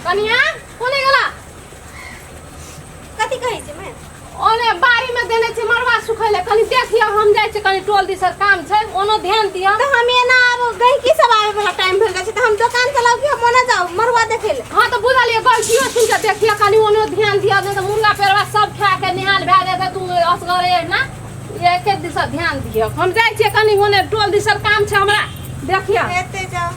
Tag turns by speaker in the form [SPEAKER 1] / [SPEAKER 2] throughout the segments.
[SPEAKER 1] कनिया कोने गेला?
[SPEAKER 2] कथी कहै छै मैं?
[SPEAKER 1] ओने बाड़ी में देने छी मरवा सुखै ले, कनी देखियो, हम जाइ छी कनी टोल दिसर काम छै, ओनो ध्यान दियो।
[SPEAKER 2] तऽ हम एना आब गहिकी सब आबै वाला टाइम भेल जाइ छै, तऽ हम दोकान चलाउ कि हम ओना जाउ मरुआ देखै लए?
[SPEAKER 1] हाँ तऽ बुझलियै, गलतियो सुनि के देखियो, कनी ओनो ध्यान दियो, नहि तऽ मुर्गा पेड़वा सब खा के निहाल भए जेतै, तू असगरे ना एके दिशा ध्यान दियो। हम जाइ छियै कनी ओने टोल दिसर काम छै हमरा, देखियो।
[SPEAKER 2] हेतै जाउ।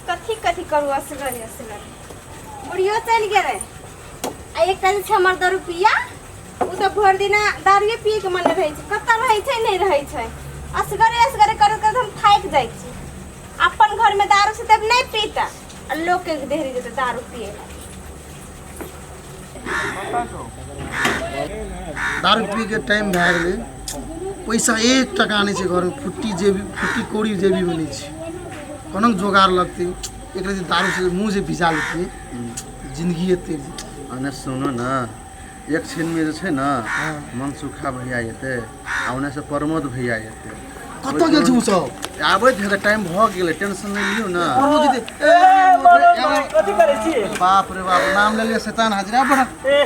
[SPEAKER 2] कथी कथी करू असगरे असगरे, बुढ़ियो चलि गेलै आ एकटा जे छै हमर दारुपिया, ओ तऽ भरि दिना दारुए पियैके मन रहै छै, कतऽ रहै छै नहि रहै छै। असगरे असगरे करैत करैत हम थाकि जाइ छी। अपन घरमे दारू से तब नहि पीता आ लोकके देहरी जेतै दारू पियै लए।
[SPEAKER 3] दारू पी के टाइम भए गेलै, पैसा एक टका नहि छै घरमे, फुट्टी जेबी फुट्टी कौड़ी जेबीमे नहि छै, कोना जोगाड़ लगतै? एक रति दारू से मुँह जे भिजा लेतियै जिंदगी एते।
[SPEAKER 4] अने सुनू ने, एक क्षणमे जे छै ने मनसुखा भैया एतै आ ओने से प्रमोद भैया एतै।
[SPEAKER 3] कतऽ गेल छै ओ सब?
[SPEAKER 4] आबैत हेतै, टाइम भऽ गेलै, टेंशन नहि लियौ ने।
[SPEAKER 3] प्रमोद दीदी
[SPEAKER 5] कथी करै छी?
[SPEAKER 4] बाप रे बाप, नाम लेलियै शैतान हाजिरा बड़ा।
[SPEAKER 5] ए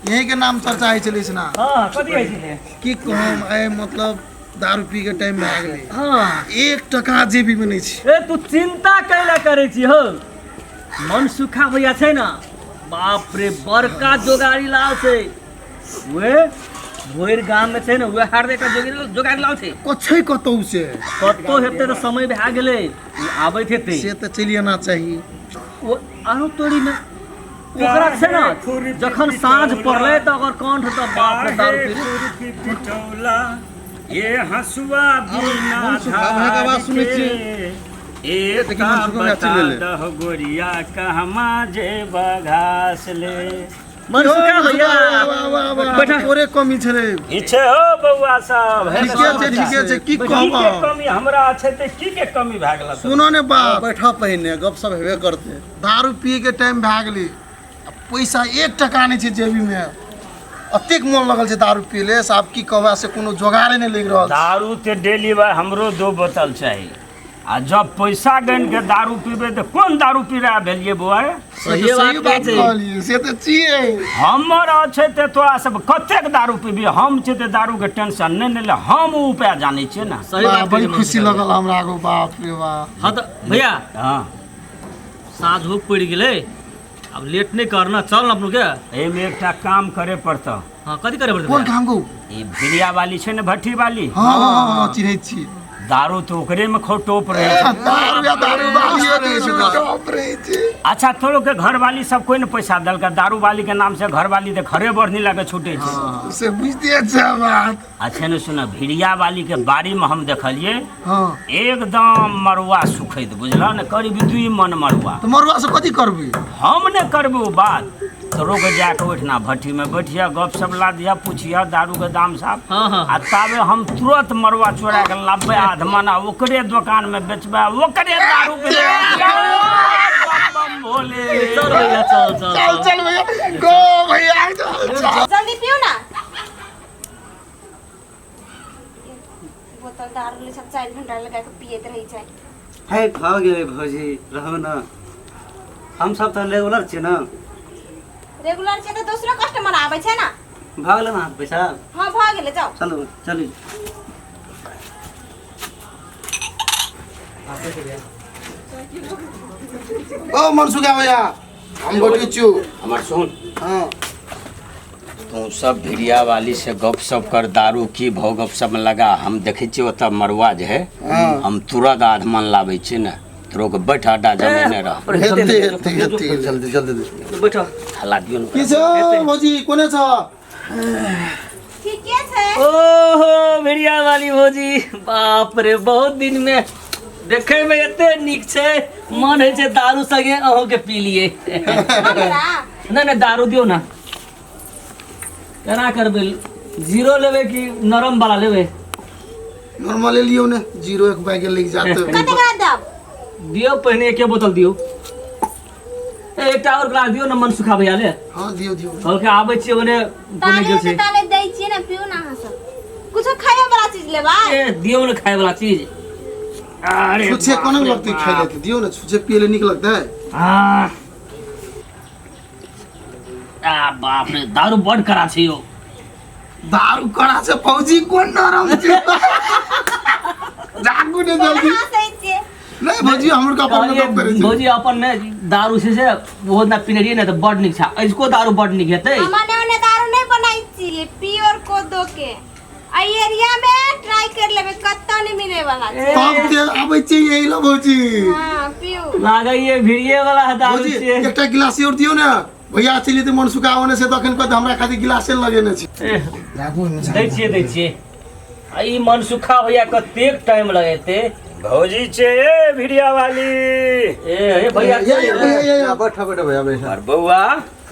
[SPEAKER 3] यहीं के नाम चर्चा होइ छलै ना।
[SPEAKER 5] हाँ, कथी होइ छलै?
[SPEAKER 3] की कहम, आइ मतलब दारू पी के टाइम भए गेलै।
[SPEAKER 5] हाँ।
[SPEAKER 3] एक टका जेबीमे नहि छै।
[SPEAKER 5] ए तू चिंता कैला करै छी हो? मनसुखा भैया छै ने, बाप रे बड़का जोगारी लाल छै। वे भोर गाम में छै ने, वे हर एकटा जोगारी जोगारी लाल छै।
[SPEAKER 3] कछै कतौ से?
[SPEAKER 5] कतौ हेतै तऽ समय भए गेलै, ओ आबैत हेतै।
[SPEAKER 3] से तऽ चलि आना चाही।
[SPEAKER 5] ओ आरो तोरी ने ओकरा छै ने, जखन साँझ पड़लै तऽ ओकर कंठ तऽ बाप रे दारू पी
[SPEAKER 6] पिटौला ये हंसुआ बिना
[SPEAKER 4] मनसुखा भैया के आवाज सुनै छियै।
[SPEAKER 6] एक
[SPEAKER 4] देखी मनसुखा भैया चलि एलै।
[SPEAKER 6] दह गोरिया कहमा जे बघास ले।
[SPEAKER 5] मनसुखा भैया
[SPEAKER 3] वाह, वाह, वाह,
[SPEAKER 5] बैठा।
[SPEAKER 3] तोरे कमी छलै।
[SPEAKER 6] ई छै हो बौआ सब। हे
[SPEAKER 3] ठीके छै, ठीके छै, की
[SPEAKER 6] की के
[SPEAKER 3] कहब?
[SPEAKER 6] कमी हमरा छै तऽ की के कमी भए गेल?
[SPEAKER 3] सुनो ने बाप।
[SPEAKER 4] बैठऽ पहिने, गपशप हेबे करतै।
[SPEAKER 3] दारू पिए के टाइम भए गेलै आ पैसा एक टका नहि छै जेबीमे, अतेक मोन लगल छै दारू पिए ले से आब की कहबै, से कोनो जोगाड़े नहि लागि रहल छै।
[SPEAKER 6] दारू तऽ डेली भाई हमरो 2 बोतल चाही, आ जब पैसा गनि के दारू पीबै तऽ कोन दारू पी रहा भेलियै बौआ?
[SPEAKER 3] से
[SPEAKER 5] सही
[SPEAKER 3] तऽ
[SPEAKER 5] बात
[SPEAKER 3] सही
[SPEAKER 5] कहै
[SPEAKER 3] बात
[SPEAKER 5] छै।
[SPEAKER 3] कहलियै, से तऽ छियै।
[SPEAKER 6] हमर छै तऽ तोरा सब कतेक दारू पीबी, हम छै तऽ दारूके टेंशन नहि ने ले, हम ओ उपाय जानै छियै ने।
[SPEAKER 5] सही
[SPEAKER 3] वाह,
[SPEAKER 5] बात
[SPEAKER 3] बड़ी
[SPEAKER 5] कहै छै
[SPEAKER 3] खुशी
[SPEAKER 5] मनसुखा भैया।
[SPEAKER 3] लगल हमरा गो, बाप रे बाप।
[SPEAKER 5] हाँ तऽ भैया,
[SPEAKER 6] हँ।
[SPEAKER 5] साँझ हो पड़ि गेलै, आब लेट नहि करना, चल ने अपनो के।
[SPEAKER 6] एहिमे एकटा काम करे पड़तौ।
[SPEAKER 5] हाँ, कथी करे पड़तै
[SPEAKER 3] कोन
[SPEAKER 5] भैया?
[SPEAKER 3] काम गो?
[SPEAKER 6] ई भिड़िया वाली छै ने, भट्ठी वाली।
[SPEAKER 3] हँ हँ हँ हँ, चिन्है छी।
[SPEAKER 6] दारू तऽ ओकरे में खो टोप रहे छै।
[SPEAKER 3] दारू या दारू वाली रहै छै, टॉप रहै छै।
[SPEAKER 6] अच्छा, तोरो के घर वाली सब कोई ने पैसा देलकै? दारू वाली के नाम से घर वाली तऽ घरे बढ़नी लगे छूटे छै।
[SPEAKER 3] से बुझते छै बात।
[SPEAKER 6] अच्छा ने सुन, भिड़िया वाली के बाड़ी में हम देखलिए
[SPEAKER 3] हाँ।
[SPEAKER 6] एकदम मरुआ सुखैत, बुझल ने, करीब 2 मन मरुआ।
[SPEAKER 3] तऽ मरुआ से कथी करबै?
[SPEAKER 6] हम ने करबै ओ बात, तो रोक जाके ओहिठिना भट्ठी में बैठिया, गप सब ला दिया, पूछिया दारू के दाम साहब।
[SPEAKER 5] हाँ, हाँ।
[SPEAKER 6] आ ताबे हम तुरंत मरुआ चोरा के लाबे आध मना, ओकरे दुकान में बेचबे, ओकरे दारू के बम बम भोले।
[SPEAKER 5] चल भैया, चल चल।
[SPEAKER 3] चल चल भैया, गो भैया, चल चल।
[SPEAKER 2] जल्दी पिउ ना, बोतल दारू ले सब 4 घंटा लगा के पियत रहै छै।
[SPEAKER 7] है भऽ गेलै भौजी, रहू ने, हम सब तऽ रेगुलर छियै ने।
[SPEAKER 2] रेगुलर छै तऽ दोसरो कस्टमर आबै छै ने।
[SPEAKER 7] भऽ गेलै ने अहाँके पैसा?
[SPEAKER 2] हाँ भऽ गेलै, जाउ।
[SPEAKER 7] चलू चलू।
[SPEAKER 3] ओ मनसुखा भैया, हम बैठै छियौ।
[SPEAKER 6] हमर सुन।
[SPEAKER 3] हाँ।
[SPEAKER 6] तू सब भिड़िया वाली से गप सप कर, दारू की भाव गप सप में लगा, हम देखै छियै ओतऽ मरुआ जे है, हम तुरंत आध मन लाबै छियै ने, तोरो के बैठ अड्डा जमेने रह।
[SPEAKER 3] हेतै हेतै हेतै।
[SPEAKER 4] जल्दी जल्दी दे।
[SPEAKER 5] बैठो।
[SPEAKER 6] हल्ला दियौ ने।
[SPEAKER 3] की छ भौजी, कोने छ?
[SPEAKER 2] ठीके छै।
[SPEAKER 5] ओहो भिड़िया वाली भौजी, बाप रे बहुत दिन में देखे में एते नीक छै, मन होइ छै दारू संगे अहूँ के पी लिए।
[SPEAKER 2] हमरा?
[SPEAKER 5] नहि नहि, दारू दियौ ना। केना करबै, जीरो लेबै कि नरम वाला लेबै?
[SPEAKER 3] नॉर्मल लियौ ने, जीरो एक बैग लागि जात।
[SPEAKER 2] कते करा देब?
[SPEAKER 5] दियौ, पहिने एके बोतल दियौ। ए, एकटा और ग्लास दियौ ने मनसुखा भैया ले।
[SPEAKER 3] हाँ दियौ दियौ।
[SPEAKER 5] कहलकै आबै छियै ओने कोने
[SPEAKER 2] ताले
[SPEAKER 5] गेल
[SPEAKER 2] तऽ
[SPEAKER 5] छै।
[SPEAKER 2] ताले दै छियै ने, पिउ ना अहाँ सब। लेबै
[SPEAKER 5] ए दियौ ने खाय वाला चीज अरे
[SPEAKER 3] छुच्छे
[SPEAKER 5] बाप
[SPEAKER 3] कोना
[SPEAKER 5] रे
[SPEAKER 3] लगतै
[SPEAKER 5] बाप।
[SPEAKER 3] खाय ले दियौ ने छुच्छे पिए ले नीक लगतै
[SPEAKER 5] आ आ बाप रे दारू बड कड़ा छै यौ
[SPEAKER 3] दारू कड़ा छै फौजी कोन नरम छै जागू ने जल्दी
[SPEAKER 2] हँसै छियै
[SPEAKER 3] नहीं भौजी हमर का अपन गप करै छै
[SPEAKER 5] भौजी अपन ने दारू छै से बहुत ना पीने रहियै ने तऽ बड नीक छै अजुको दारू बड नीक हेतै
[SPEAKER 2] हमने ओने दारू नहीं बनाई छियै प्योर कोदो के आ एरिया में ट्राई कर लेबै कतौ नहीं मिले वाला छै
[SPEAKER 3] तब ते आबै छै यही लो भौजी
[SPEAKER 2] हां पीऊ
[SPEAKER 5] लागैये भिड़िए वाला दारू
[SPEAKER 3] भौजी
[SPEAKER 5] छै
[SPEAKER 3] एकटा गिलास और दियौ ने भैया चलि जेतै मन सुखा ओने से तखन कहतै हमरा खातिर गिलासे लगेने छै
[SPEAKER 5] ए,
[SPEAKER 3] राखू
[SPEAKER 5] दै छियै दै छियै आ ई मनसुखा भैया कतेक टाइम लगेतै
[SPEAKER 6] भौजी छे ए भिड़िया वाली
[SPEAKER 5] ए हे भैया
[SPEAKER 3] ये ये ये ये
[SPEAKER 4] बैठ बैठ भैया बैठ
[SPEAKER 6] और बौआ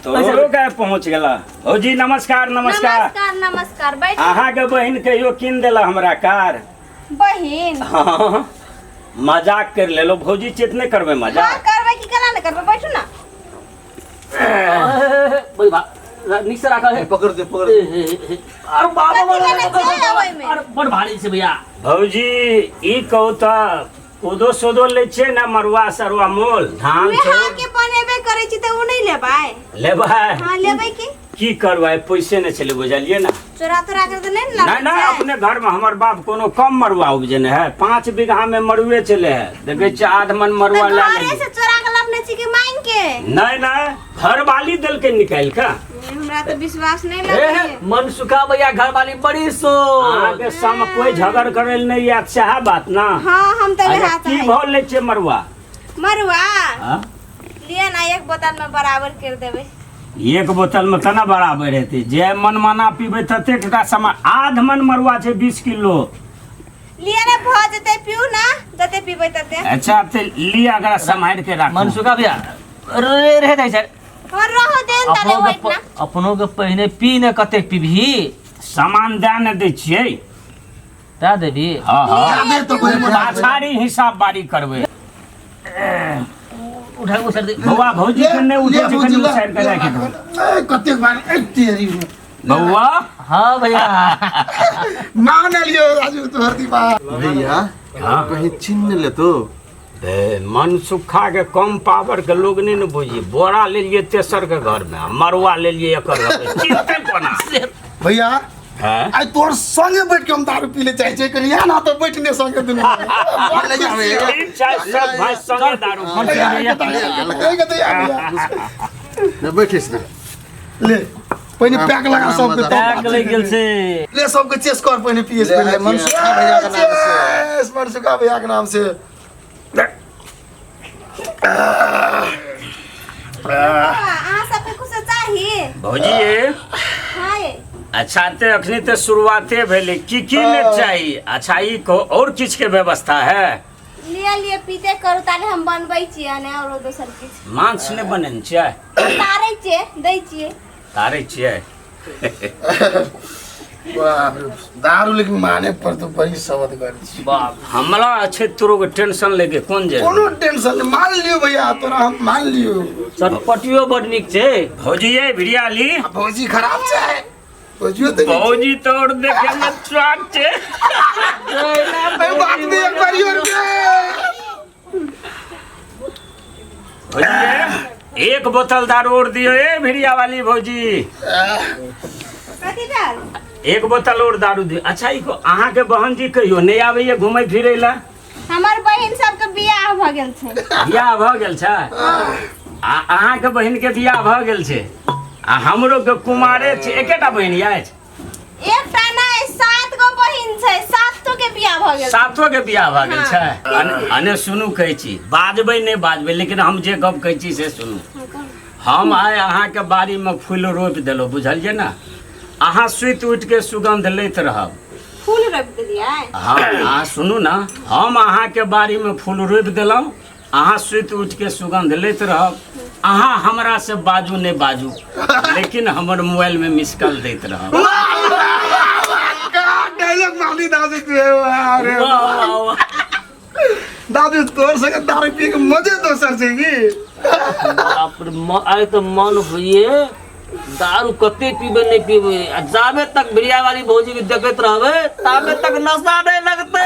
[SPEAKER 6] तोरो का पहुंच गेला भौजी नमस्कार नमस्कार
[SPEAKER 2] नमस्कार नमस्कार बैठ
[SPEAKER 6] अहाँ के बहिन कहियो कीन देला हमरा कार
[SPEAKER 2] बहिन
[SPEAKER 6] हाँ, मजाक कर लेलो भौजी चेत नहीं करबे
[SPEAKER 2] हाँ
[SPEAKER 6] मजाक
[SPEAKER 2] करबै की केना नहि करबै बैठू ना
[SPEAKER 5] भाई भा नीक से राखल है
[SPEAKER 4] पकड़ दे पकड़ दे।
[SPEAKER 5] अरे बाबा
[SPEAKER 2] कथी लेने छै ओहिमे?
[SPEAKER 5] अरे बड़ भारी छै भैया
[SPEAKER 6] भौजी ई कहू तऽ कोदो सोदो लै छियै ने मरुआ सरुआ मोल धान
[SPEAKER 2] उहे
[SPEAKER 6] चाउर
[SPEAKER 2] अहाँ के बनेबे करै छी तऽ उ नहि लेबै
[SPEAKER 6] लेबै
[SPEAKER 2] हाँ लेबै की
[SPEAKER 6] की करबै पैसे नहि छलै बुझलियै ने
[SPEAKER 2] चोरा तोरा के तऽ नहि ने
[SPEAKER 6] नहि नहि अपने घर में हमर बाप कोनो कम मरुआ उपजेने है 5 बीघा में मरुए चले है देखे छियै आध मन मरुआ लए
[SPEAKER 2] घरे
[SPEAKER 6] लेलियै।
[SPEAKER 2] से चोरा के लपने छी कि मांग के
[SPEAKER 6] नहि नहि घरवाली देलकै निकालि कऽ
[SPEAKER 2] हमरा तऽ विश्वास नहि
[SPEAKER 5] ए
[SPEAKER 2] लगैए
[SPEAKER 5] मनसुखा भैया घरवाली बड़ी सो
[SPEAKER 6] अहाँके सम कोई झगड़ करै लए नहि आयत सएह बात ना
[SPEAKER 2] हाँ हम तऽ
[SPEAKER 6] अच्छा,
[SPEAKER 2] वएह
[SPEAKER 6] की
[SPEAKER 2] चाहै
[SPEAKER 6] भाव लै छियै मरुआ
[SPEAKER 2] मरुआ
[SPEAKER 6] हाँ?
[SPEAKER 2] लिअ ना एक बोतल में बराबर कर देबै
[SPEAKER 6] एक बोतल में केना बराबर हेतै जे मनमाना पीबै ततेक टा सामान आध मन मरुआ छै 20 किलो
[SPEAKER 2] लिअ ना भऽ जेतै पीऊ ना जते पीबै तते
[SPEAKER 6] अच्छा तऽ लिअ एकरा सम्हारि के राखू
[SPEAKER 5] मनसुखा भैया रे रहे दै छै
[SPEAKER 2] और रहो देन ताले
[SPEAKER 5] अपनो के
[SPEAKER 2] होइत ना
[SPEAKER 5] अपनो के पहिने पी ने कतेक पीबही
[SPEAKER 6] सामान दए ने दै छियै
[SPEAKER 5] दए देबही
[SPEAKER 6] हँ हँ
[SPEAKER 3] दे तो कोई
[SPEAKER 6] पाछाड़ी हिसाब बारी करबै
[SPEAKER 5] उठा उठा दे
[SPEAKER 6] बौआ भौजी के नहि उठै छै कनि उसारि के राखि दो
[SPEAKER 3] ए कतेक बार ए तेरी
[SPEAKER 6] बौआ
[SPEAKER 5] हाँ भैया
[SPEAKER 3] मान लियो राजू तोहर दीवा
[SPEAKER 4] भैया
[SPEAKER 6] हाँ।
[SPEAKER 4] कहीं छीन ले तो
[SPEAKER 6] ए, मन सुखा के कम पावर के लोग नहीं ने बुझी बोरा लेलिए तेसर के घर में आ मरुआ लेलिए एकर घर में चिंते कोना
[SPEAKER 3] भैया
[SPEAKER 6] हैं?
[SPEAKER 3] आइ तोहर संगे बैठ के हम दारू पी ले चाहे छियै कनि यहाँ ना तो बैठने संगे दुनू
[SPEAKER 4] ले जाबे
[SPEAKER 6] ठीक छै सब भाई संगे दारू पी।
[SPEAKER 4] ले बैठे से
[SPEAKER 3] ले पहिने पैक लगा सबके तब
[SPEAKER 5] पैक लग गेल छै
[SPEAKER 3] ले सबके चेस कर पहिने पिए से
[SPEAKER 4] ले,
[SPEAKER 3] पहिले
[SPEAKER 4] मनसुखा भैया के नाम से।
[SPEAKER 3] चेस, मनसुखा भैया के नाम से
[SPEAKER 2] अहाँ सबके कुछ चाही
[SPEAKER 6] भौजी ये
[SPEAKER 2] हाँ ये
[SPEAKER 6] अच्छा ते अखनी ते शुरुआते भेलै की की ने चाही अच्छा ई कहो और किछ के व्यवस्था है
[SPEAKER 2] लिअ लिअ पीते करू ताले हम बनबै छियै ने औरो दोसर किछु
[SPEAKER 6] मांस नहि बनेने छियै
[SPEAKER 2] तारै छियै दै छियै
[SPEAKER 6] तारै छियै
[SPEAKER 3] बाप रे दारू लेकिन माने पर तो बड़ी शब्द कर छी
[SPEAKER 5] बाप
[SPEAKER 6] हमरा छै तोरो के टेंशन लेके कोन जे
[SPEAKER 3] कोनो टेंशन नहीं मान लियो भैया तोरा हम मान लियो
[SPEAKER 5] चटपटियो बड नीक छै
[SPEAKER 6] भौजी ये भिड़िया ली
[SPEAKER 3] आ भौजी खराब छै भौजियो तऽ नीक
[SPEAKER 6] भौजी तोर देखे में चौक छै
[SPEAKER 3] छै। बात नहीं एक बारी और के
[SPEAKER 6] भौजी ये, एक बोतल दारू और दियो ए भिड़िया वाली भौजी
[SPEAKER 2] कथी भेल
[SPEAKER 6] एक बोतल और दारू दियो अच्छा ई को अहाँ के बहन जी कहियो नहीं आबैया घूमै फिरै ला
[SPEAKER 2] हमर बहिन सबके बियाह भऽ गेल छै
[SPEAKER 6] बियाह भऽ गेल छै आ अहाँ के बहिन के बियाह भऽ गेल छै आ हमरो के कुमारे छै एकेटा बहिन अछि
[SPEAKER 2] एकटा नहि सात गो बहिन छै सातो के बियाह भऽ गेल
[SPEAKER 6] सातो के बियाह भऽ गेल छै अने सुनू कहै छी बाजबै नहि बाजबै लेकिन हम जे गप कहै छी से सुनू हम आइ अहाँके बाड़ीमे फूल रोपि देलहुँ बुझलियै ने अहाँ सुति उठि के सुगन्ध लैत रहब
[SPEAKER 2] फूल रोपि देलियै
[SPEAKER 6] हाँ अहाँ सुनू ने हम अहाँके बाड़ीमे फूल रोपि देलहुँ अहाँ सुति उठि के सुगन्ध लैत रहब अहाँ हमरा से बाजू नहि बाजू लेकिन हमर मोबाइल में मिस कॉल दैत रहब
[SPEAKER 3] का डायलॉग मारली दादू तू अरे
[SPEAKER 5] वाह वाह वाह
[SPEAKER 3] दादू तोर संगे दारू पी के मजे दोसर छै की
[SPEAKER 5] बाप रे आइ तऽ मन होइए दारू कते पीबे नहीं पीबे आ जाबे तक भिड़िया वाली भौजी के देखैत रहबे ताबे तक नशा नहीं लगते।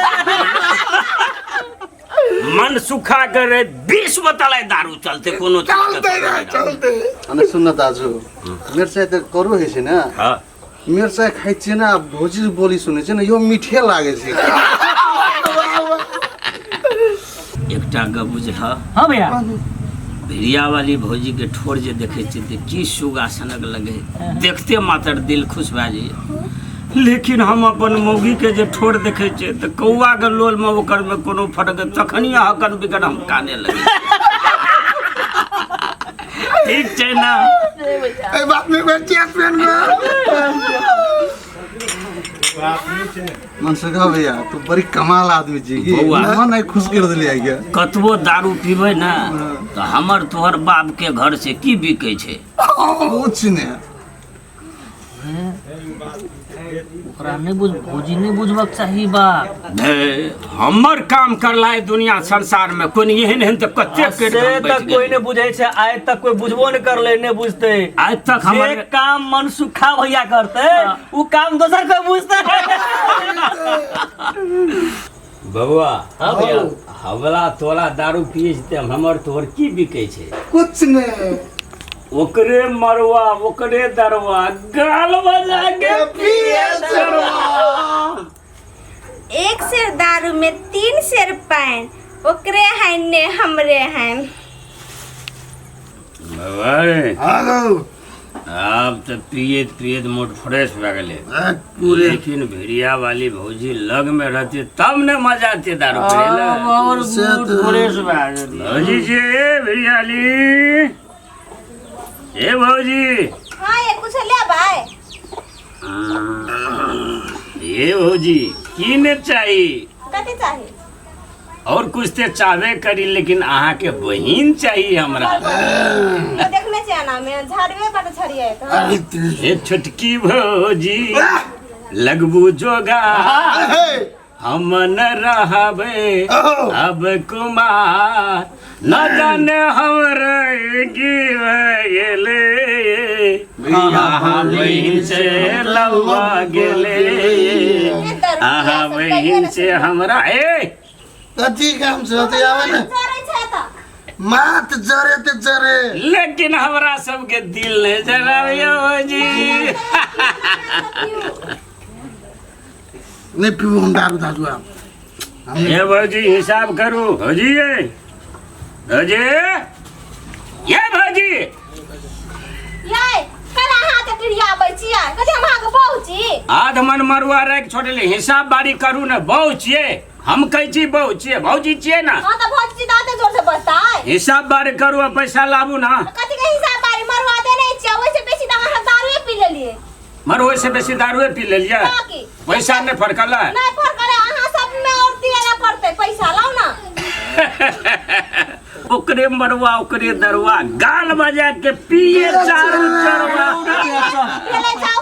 [SPEAKER 6] मन सुखा करे 20 बोतल दारू चलते कोनो
[SPEAKER 3] चलते रे चलते।
[SPEAKER 4] अने सुन न दाजु, मिरचाइ त करू होइ छै ने।
[SPEAKER 6] हाँ।
[SPEAKER 4] मिरचाइ खाइ छियै ने आ भौजी बोली सुनै छियै ने, यो मीठे लागै छै।
[SPEAKER 6] एकटा गप बुझल?
[SPEAKER 5] हाँ भैया।
[SPEAKER 6] भिड़िया वाली भौजी के ठोर जे देखे छियै तऽ की सुगा सनक लगे, देखते मात्र दिल खुश भए जाइए। लेकिन हम अपन मौगी के जे ठोर देखे छियै तऽ कौआ के लोल में ओकर में कोनो फर्क, तखनिए हकन बिकन हम काने लगे। ठीक छै ना?
[SPEAKER 3] एहि बात में बेटिया पेन में
[SPEAKER 4] मनसुखा भैया तू बड़ी कमाल आदमी छी की।
[SPEAKER 6] बौआ।
[SPEAKER 4] मन आइ खुश कर देली आइ।
[SPEAKER 6] कतबो दारू पीबै ने तऽ हमर तोहर बाप के घर से की बिकै छै?
[SPEAKER 4] कुछ नहि।
[SPEAKER 5] ओकरा नहीं बुझ, भौजी नहीं बुझबाक चाही बात।
[SPEAKER 6] हे, हमर काम करला है दुनिया संसार में कोन एहन एहन तऽ कते
[SPEAKER 5] से
[SPEAKER 6] करि हम
[SPEAKER 5] तक
[SPEAKER 6] बैठ
[SPEAKER 5] कोई
[SPEAKER 6] गेलियै।
[SPEAKER 5] नहीं बुझे छै, आइ तक कोई बुझबो नहीं करले, नहीं बुझते।
[SPEAKER 6] आइ तक
[SPEAKER 5] जे
[SPEAKER 6] हमर
[SPEAKER 5] काम मनसुखा भैया करते उ काम दोसर कोई बुझते।
[SPEAKER 6] बबुआ।
[SPEAKER 5] हाँ भैया।
[SPEAKER 6] हमला तोला दारू पिए छै तऽ हमर तोहर की बिकै छै?
[SPEAKER 3] कुछ नहीं।
[SPEAKER 6] ओकरे मरवा ओकरे दरवा गाल बजा के पिए चरवा।
[SPEAKER 2] एक सेर दारू में 3 सेर पान, ओकरे हैं ने हमरे हैं।
[SPEAKER 6] बबुआ रे,
[SPEAKER 3] हाँ गौ।
[SPEAKER 6] आब तऽ पियैत पियैत मूड फ्रेश भए गेलै।
[SPEAKER 3] पूरे।
[SPEAKER 6] लेकिन भिड़िया वाली भौजी लग में रहती तब ने मजा आती दारू पिए ले।
[SPEAKER 5] और
[SPEAKER 3] से
[SPEAKER 5] मूड
[SPEAKER 3] तो-
[SPEAKER 5] फ्रेश भए गेलै।
[SPEAKER 6] भौजी जी, भिड़ियाली ए भौजी।
[SPEAKER 2] हाँ ये कुछ ले भाई।
[SPEAKER 6] ए भौजी की ने चाही?
[SPEAKER 2] कथी चाही?
[SPEAKER 6] और कुछ ते चाहबे करी लेकिन अहाँ के बहिन चाहिए हमरा।
[SPEAKER 2] तो देखने छियै ना में झाड़वे बट छड़िए तो।
[SPEAKER 3] अरे तेरी।
[SPEAKER 6] ए छोटकी भौजी लगबू जोगा हम न रहबे अब कुमार, न जाने हमरे की गेले, अहाँ बहिन से लौआ गेले, अहाँ बहिन से हमरा ए
[SPEAKER 3] कथी काम से होते आवे ने
[SPEAKER 2] जरै छै तऽ।
[SPEAKER 3] मात जरे ते जरे।
[SPEAKER 6] लेकिन हमरा सबके दिल नहीं जराबियो भौजी।
[SPEAKER 3] नहीं पीबू हम दारू दारू आब।
[SPEAKER 6] ए भौजी हिसाब करू भौजी, ये भौजी, ये भौजी।
[SPEAKER 2] यै कल अहाँ के टिरियाबै छियै, कथी हम अहाँ के बहू छी?
[SPEAKER 6] आध मन मरुआ राखि छोड़ले, हिसाब बारी करू ने। बहू छियै हम, कहै छी बहू छियै, भौजी छियै ना।
[SPEAKER 2] हाँ तऽ भौजी तऽ एते जोर से बजतै।
[SPEAKER 6] हिसाब बारी करू आ पैसा लाबू ना।
[SPEAKER 2] कथी के हिसाब बारी? मरुआ देने छियै, ओहिसे बेसी तऽ अहाँ दारूए पी लेलियै।
[SPEAKER 6] मर ओहिसे बेसी दारूए पी लेलियै?
[SPEAKER 2] हाँ की?
[SPEAKER 6] पैसा नहि फरकल?
[SPEAKER 2] नहीं फरकल, अहाँ सब में और दिए ला पड़तै पैसा, लाउ ना।
[SPEAKER 6] ओकरे मरुआ ओकरे दरुआ गाल बजा के पिए चारू चरवा।
[SPEAKER 2] भेलै जाउ।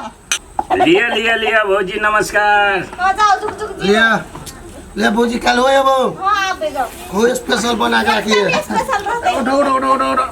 [SPEAKER 6] लिया लिया लिया भौजी नमस्कार।
[SPEAKER 2] हाँ जाउ, झुक झुक जी।
[SPEAKER 3] लिया ले भौजी कल हो अबो।
[SPEAKER 2] हाँ आबे जाउ।
[SPEAKER 3] कोई स्पेशल बना के रखिए।
[SPEAKER 2] स्पेशल रहतै।
[SPEAKER 3] उठो उठो उठो उठो।